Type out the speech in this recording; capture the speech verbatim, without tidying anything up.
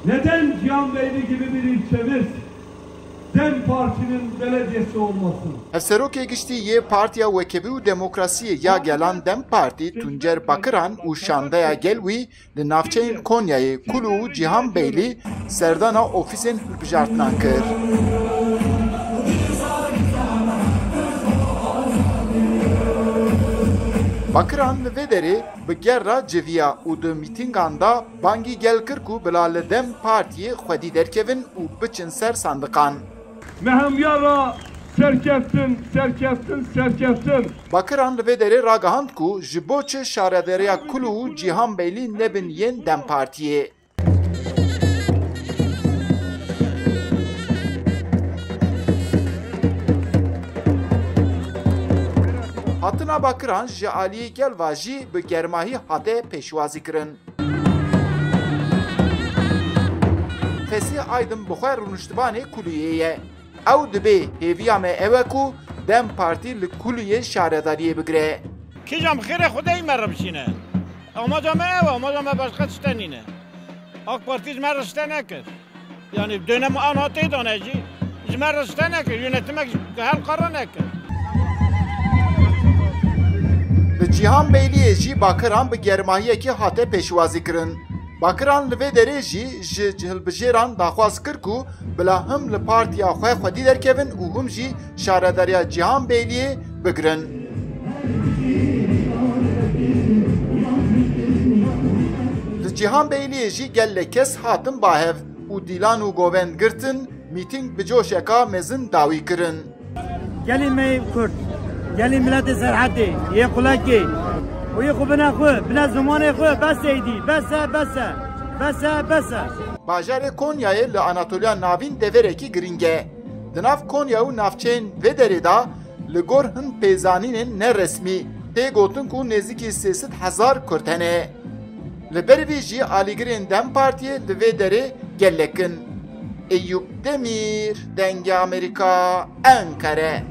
Neden Cihanbeyli gibi bir ilçemiz DEM Parti'nin belediyesi olmasın? Hevserokê giştî yê Partiya Wekevî û Demokrasiyê ya Gelan DEM Partî Tuncer Bakiran û şandeya gel wî li navçeyên Konyayê Kulû û Cihanbeylî serdana ofîsên hilbijartinan kir. Bakiran li vê derê bi gerra civiya û di mîtîngan de bangî gel kir ku bila li DEM Partiyê xwedî derkevin û biçin ser sandiqan. Me hemûya ra serkeftin, serkeftin, serkeftin. Bakiran li vê derê ragihand ku ji bo çi şaredariya Kulû û Cihanbeylî nebin yên DEM Partiyê. Hatina Bakiran ji aliyê gel ve jî bi germahî hate pêşwazî kirin. Fesîh Aydin bi xwe rûniştivanê Kuluyê ye. Ew dibê hêviya me ew e ku DEM Partî li Kuluyê şaredariyê bigire. Kîjan bi xêrê Xwedê me re bişîne. Amaca me ew e, amaca me başqa tişte nîne. AK Partî ji me re tişte nekir. Yani dönem ana tê dane jî ji me re tişte nekir. Yönetimek ji hel qara nekir. Li Cihanbeyliyê jî Bakiran bi germahiyekî hate pêşwazî kirin. Bakiran li vê derê jî ji cihilbijêran daxwaz kir ku bila him li partiya xwe xwedî derkevin û him jî şaredariya Cihanbeyliyê bigirin. Li Cihanbeyliyê jî gelek kes hatin ba hev û dîlan û govend girtin, mîtîng bi coşeka mezin dawî kirin. Gelê me yê Kurd, gelê miletê Serhedê, yê Xulekê, û yê xwe bine xwe, bine zimanê xwe, bes e êdî, bes e, bes e, bes e, bes e. Bajarê Konyayê li Anatoliya Navîn deverekî girîng e. Di nav Konya û navçeyên vê derê de li gor hin pêzanînên neresmî tê gotin ku nêzîkî sê sed hezar Kurd hene. Li ber vî jî alîgirên DEM Partiyê li vê derê gelek in. Eyûp Demîr, Dengê Amerîka, Enkere.